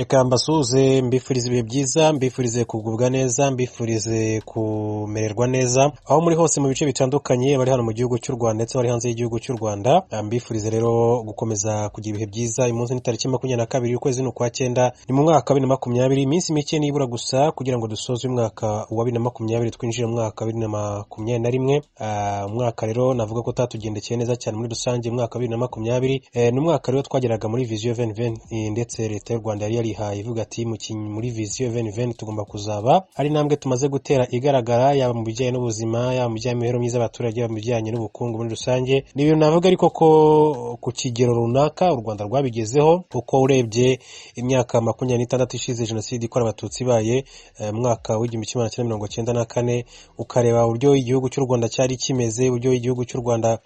Reka mbasuhuze, mbifurize ibihe byiza, mbifurize kugubwa neza, mbifurize kumererwa neza aho muri hose mu bice bitandukanye, bari hano mu gihugu cy'u Rwanda ndetse bari hanze y'igihugu cy'u Rwanda. Mbifurize rero gukomeza kugira ibihe byiza. Uyu munsi ni tariki 22, ukwezi ni ukwa cyenda, ni mu mwaka wa 2020. Iminsi mike nibura gusa kugira ngo dusoze umwaka wa 2020, twinjire mu mwaka wa 2021. Umwaka rero navuga ko utatugendekeye neza cyane muri rusange. Umwaka wa 2020 ni umwaka rero twageraga muri Vision 2020, ndetse Leta y'u Rwanda yari yarihaye ivuga ati muri Vision 2020 tugomba kuzaba ari intambwe tumaze gutera igaragara, yaba mu bijyanye n'ubuzima, yaba mu bijyanye n'imibereho myiza y'abaturage, yaba mu bijyanye n'ubukungu muri rusange. Ni ibintu navuga ariko ko ku kigero runaka u Rwanda rwabigezeho, kuko urebye imyaka 26 ishize jenoside ikorewe Abatutsi ibaye, mu mwaka w'1994, ukareba uburyo igihugu cy'u Rwanda cyari kimeze, uburyo igihugu cy'u Rwanda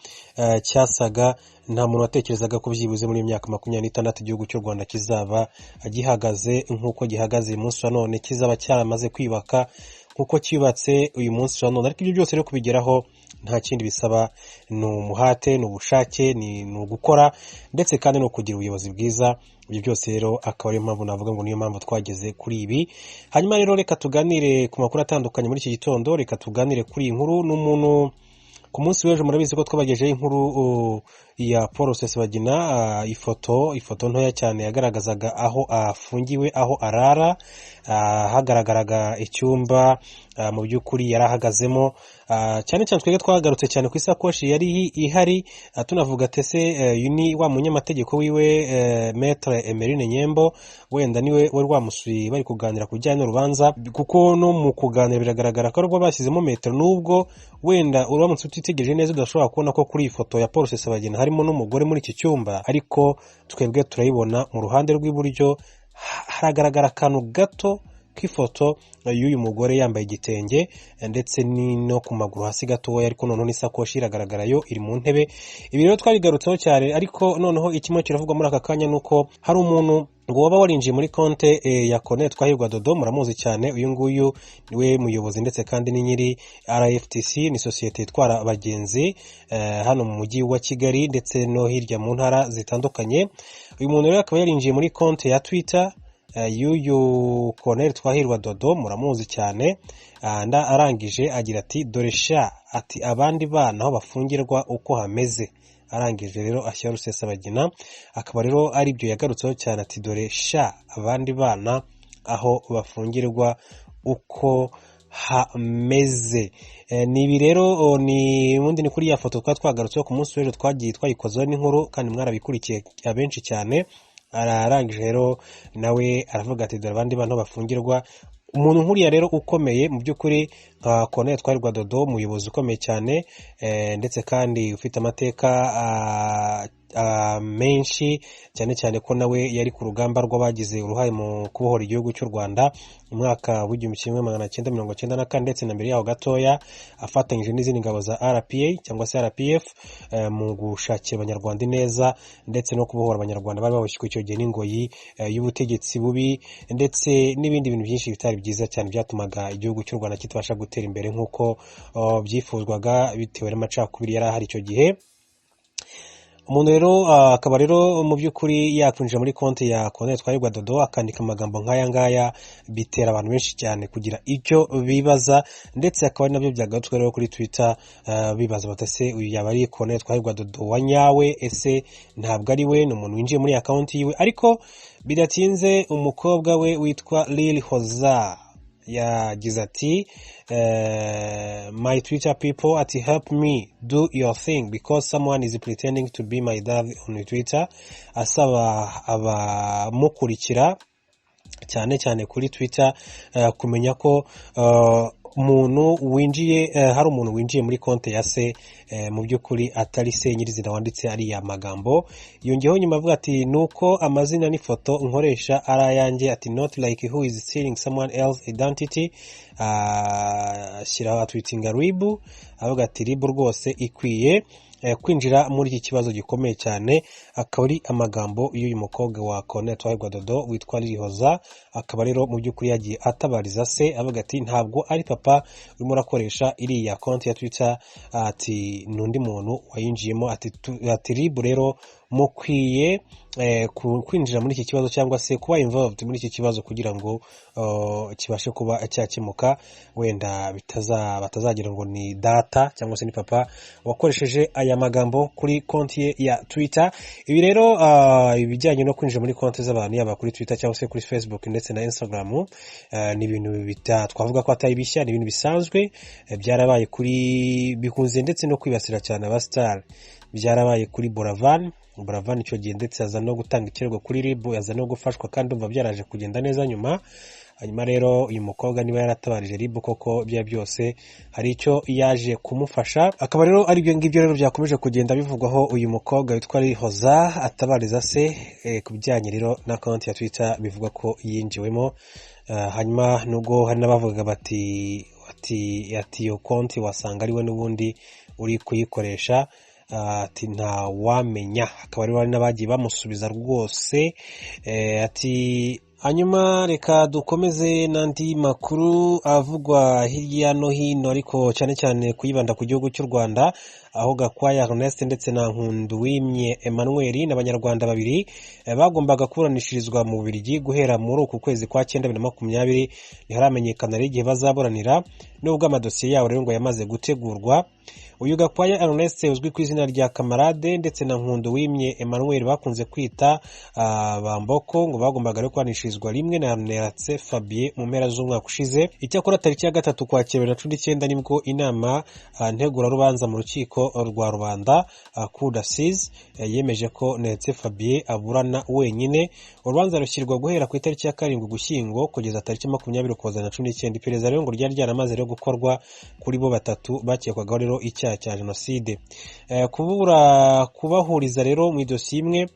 cyasaga, nta muntu watekerezaga ko byibuze muri iyi myaka 26 igihugu cy'u Rwanda kizaba gihagaze nk'uko gihagaze uyu munsi wa none, kizaba cyaramaze kwiyubaka nk'uko cyubatse uyu munsi wa none. Ariko ibyo byose rero kubigeraho nta kindi bisaba, ni umuhate, ni ubushake, ni ugukora, ndetse kandi no kugira ubuyobozi bwiza. Ibyo byose rero akaba ariyo mpamvu navuga ngo niyo mpamvu twageze kuri ibi. Hanyuma rero reka tuganire ku makuru atandukanye muri iki gitondo. Reka tuganire kuri iyi nkuru n'umuntu ku munsi w'ejo. Murabizi ko twabagejeho inkuru ya Paul Rusesabagina, ifoto ntoya cyane yagaragazaga aho afungiwe, aho arara. Hagaragaraga icyumba mu by'ukuri yari ahagazemo. Cyane cyane twebwe twagarutse cyane ku isakoshi yari ihari, tunavuga ati ese uyu ni wa munyamategeko wiwe, Maître Emeline Nyembo, wenda niwe wari wamusuye bari kuganira ku bijyanye n'urubanza? Kuko no mu kuganira biragaragara ko aribwo bashyizemo metero, nubwo wenda uramutse utitegereje neza udashobora kubona ko kuri iyi foto ya Paul Rusesabagina harimo n'umugore muri iki cyumba. Ariko twebwe turayibona mu ruhande rw'iburyo, haragaragara akantu gato k'ifoto y'uyu mugore yambaye igitenge, ndetse ni no ku maguru hasi gatoya, ariko noneho n'isakoshi iragaragara yo iri mu ntebe. Ibi rero twabigarutseho cyane, ariko noneho ikimo kiravugwa muri aka kanya ni uko hari umuntu ngo waba warinjiye muri konte ya Corneille Twahirwa Dodo. Muramuzi cyane, uyu nguyu niwe muyobozi ndetse kandi ni nyiri RFTC, ni sosiyete itwara abagenzi hano mu mujyi wa Kigali ndetse no hirya mu ntara zitandukanye. Uyu muntu rero akaba yarinjiye muri konte ya Twitter y'uyu Corneille Twahirwa Dodo, muramuzi cyane. Arangije agira ati: "Dore sha," ati, "abandi bana aho bafungirwa uko hameze." Arangije rero ashyira Rusesabagina, akaba rero ari byo yagarutseho cyane, ati: "Dore sha, abandi bana aho bafungirwa uko hameze." Ni ibi rero, ni ubundi ni kuri ya foto twari twagarutseho ku munsi w'ejo, twagiye twayikozeho n'inkuru kandi mwarabikurikiye abenshi cyane. Arangije rero nawe aravuga ati: "Dore abandi bantu bafungirwa." Umuntu nkuriya rero ukomeye mu by'ukuri nka Corneille Twahirwa Dodo, umuyobozi ukomeye cyane, ndetse kandi ufite amateka menshi cyane, cyane ko nawe yari ku rugamba rw'abagize uruhare mu kubohora igihugu cy'u Rwanda mu mwaka w'1994, ndetse na mbere yaho gatoya, afatanyije n'izindi ngabo za RPA cyangwa se RPF, mu gushakira Abanyarwanda ineza ndetse no kubohora Abanyarwanda bari baboshywe icyo gihe n'ingoyi y'ubutegetsi bubi, ndetse n'ibindi bintu byinshi bitari byiza cyane byatumaga igihugu cy'u Rwanda kitabasha gutera imbere nk'uko byifuzwaga, bitewe n'amacakubiri yari ahari icyo gihe. Umuntu rero akaba rero mu by'ukuri yakwinjira muri konti ya Corneille Twahirwa Dodo akandika amagambo nk'aya ngaya, bitera abantu benshi cyane kugira icyo bibaza, ndetse akaba ari nabyo byagarutswe rero kuri Twitter, bibaza bati: "Ese uyu yaba ari Corneille Twahirwa Dodo wa nyawe? Ese ntabwo ari we? Ni umuntu winjiye muri account yiwe?" Ariko bidatinze umukobwa we witwa Lil Hoza yagize ati: "My Twitter people," ati, "help me do your thing because someone is pretending to be my dad on Twitter." Asaba abamukurikira cyane cyane kuri Twitter kumenya ko umuntu winjiye, hari umuntu winjiye muri konti ya se, mu by'ukuri atari se nyirizina wanditse ariya magambo. Yongeyeho nyuma avuga ati: "Nuko amazina n'ifoto nkoresha ari ayanjye," ati, "not like who is stealing someone else identity." Ashyiraho atwitinga RIB, avuga ati: "RIB rwose ikwiye kwinjira muri iki kibazo gikomeye cyane." Akaba ari amagambo y'uyu mukobwa wa Corneille Twahirwa Dodo witwa Lilihoza, akaba rero mu by'ukuri yagiye atabariza se, avuga ati: "Ntabwo ari papa urimo urakoresha iriya konti ya Twitter," ati: "Ni undi muntu wayinjiyemo," ati: "RIB rero Mukwiye kwinjira muri iki kibazo cyangwa se kuba involved muri iki kibazo kugira ngo kibashe kuba cyakemuka, wenda batazagira ngo ni data cyangwa se ni papa wakoresheje aya magambo kuri konti ye ya Twitter. Ibi rero, ibijyanye no kwinjira muri konti z'abantu, yaba kuri Twitter cyangwa se kuri Facebook ndetse na Instagram, ni ibintu twavuga ko atari bishya, ni ibintu bisanzwe. Byarabaye kuri, bikunze ndetse no kwibasira cyane abasitari. Byarabaye kuri Buravan. Buravan icyo gihe ndetse aza no gutanga ikirego kuri RIB, aza no gufashwa, kandi umva byaraje kugenda neza nyuma. Hanyuma rero uyu mukobwa niba yaratabarije RIB koko, bya byose hari icyo yaje kumufasha. Akaba rero ari ibyo ngibyo rero byakomeje kugenda bivugwaho uyu mukobwa witwa Rihoza atabariza se ku bijyanye rero na konti ya Twitter bivugwa ko yinjiwemo. Hanyuma nubwo hari n'abavugaga bati ati iyo konti wasanga ari we n'ubundi uri kuyikoresha, ati ntawamenya. Hakaba rero hari n'abagiye bamusubiza rwose, ati. Hanyuma reka dukomeze n'andi makuru avugwa hirya no hino, ariko cyane cyane kuyibanda ku gihugu cy'u Rwanda, aho Gakwaya Ernest ndetse na Nkunduwimye Emmanuel n'Abanyarwanda babiri bagombaga kuburanishirizwa mu Bubiligi guhera muri uku kwezi kwa cyenda 2020. Ntiharamenyekana rero igihe bazaburanira, nubwo amadosiye yabo rero ngo yamaze gutegurwa. Uyu Gakwaya Ernest uzwi ku izina rya Kamarade ndetse na Nkunduwimye Emmanuel bakunze kwita Bamboko, ngo bagombaga rero kuburanishirizwa rimwe na Neratse Fabien mu mpera z'umwaka ushize. Icyakora tariki ya 3 Ukwakira 2019 nibwo inama ntegurarubanza mu rukiko rwa rubanda, Cour d'Assises, yemeje ko Neretse Fabien aburana wenyine. Urubanza rushyirwa guhera ku itariki ya 7 Ugushyingo kugeza tariki 20 Ukuboza 2019. Iperereza rero ngo ryari ryaramaze rero gukorwa kuri bo batatu bakekwagaho rero icyaha cya jenoside. Kubura kubahuriza rero mu idosiye imwe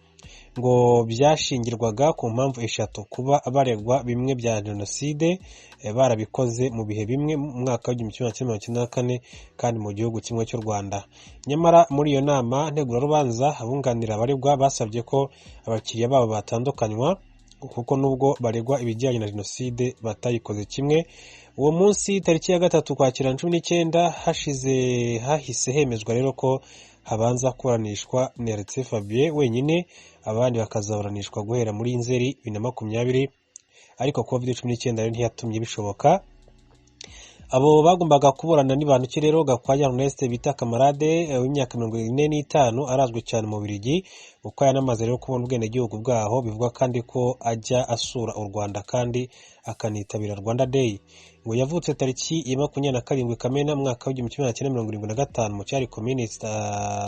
ngo byashingirwaga ku mpamvu eshatu: kuba baregwa bimwe bya jenoside, barabikoze mu bihe bimwe mu mwaka w'1994 kandi mu gihugu kimwe cy'u Rwanda. Nyamara muri iyo nama ntegurarubanza, abunganira abaregwa basabye ko abakiriya babo batandukanywa, kuko nubwo baregwa ibijyanye na jenoside batayikoze kimwe. Uwo munsi tariki ya 3 Ukwakira 19 hashize hahise hemezwa rero ko habanza kuburanishwa Neretse Fabien wenyine, abandi bakazaburanishwa guhera muri Nzeri 2020, ariko COVID-19 rero ntiyatumye bishoboka. Abo bagombaga kuburana ni bantu ki rero? Gakwaya Ernest bita Kamarade, w'imyaka 45, arazwi cyane mu Bubiligi kuko yanamaze rero kubona ubwenegihugu bwaho. Bivugwa kandi ko ajya asura u Rwanda kandi akanitabira Rwanda Day. Ngo yavutse tariki ya 27 Kamena mwaka w'1975 mu cyari komini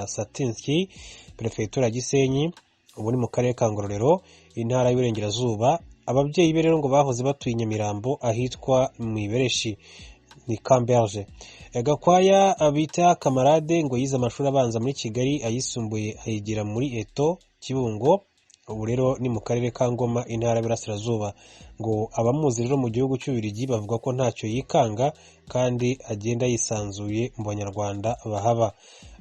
Satinski, perefegitura ya Gisenyi, ubu ni mu karere ka Ngororero, intara y'Iburengerazuba. Ababyeyi be rero ngo bahoze batuye i Nyamirambo ahitwa mu Ibereshi, ni Camberge. Gakwaya bita Kamarade ngo yize amashuri abanza muri Kigali, ayisumbuye ayigira muri Eto Kibungo, ubu rero ni mu karere ka Ngoma, intara y'Iburasirazuba. Ngo abamuzi rero mu gihugu cy'Ububiligi bavuga ko ntacyo yikanga kandi agenda yisanzuye mu Banyarwanda bahaba.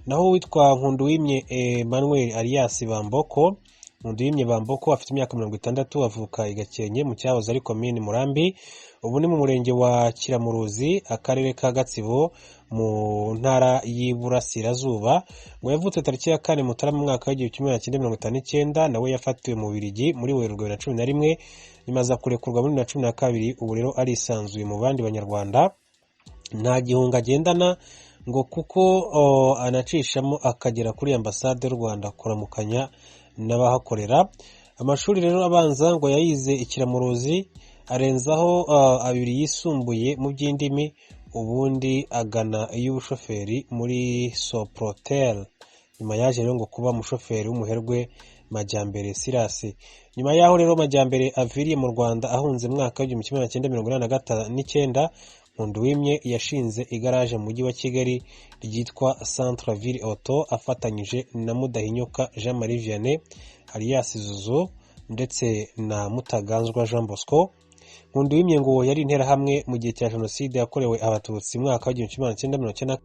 Naho uwitwa Nkunduwimye Emmanuel alias Bamboko, Nkunduwimye Bamboko afite imyaka 60, avuka i Gakenke mu cyahoze ari komini Murambi, ubu ni mu murenge wa Kiramuruzi, akarere ka Gatsibo, mu ntara y'Iburasirazuba. Ngo yavutse tariki ya 4 Mutarama mwaka w'1959. Nawe yafatiwe mu Bubiligi muri Werurwe 2011, nyuma aza kurekurwa muri 2012. Ubu rero arisanzuye mu bandi Banyarwanda, nta gihunga agendana, ngo kuko anacishamo akagera kuri ambasade y'u Rwanda kuramukanya n'abahakorera. Amashuri rero abanza ngo yayize Ikiramuruzi, arenzaho abiri yisumbuye mu by'indimi, ubundi agana iy'ubushoferi muri Soprotel. Nyuma yaje rero ngo kuba umushoferi w'umuherwe Majyambere Sirasi. Nyuma y'aho rero Majyambere aviriye mu Rwanda ahunze mu mwaka w'1989, Nkunduwimye yashinze igaraje mu mujyi wa Kigali ryitwa Centre Ville Auto, afatanyije na Mudahinyuka Jean Marie Vianney alias Zuzu ndetse na Mutaganzwa Jean Bosco. Nkunduwimye ngo yari interahamwe mu gihe cya jenoside yakorewe Abatutsi mu mwaka w'1994.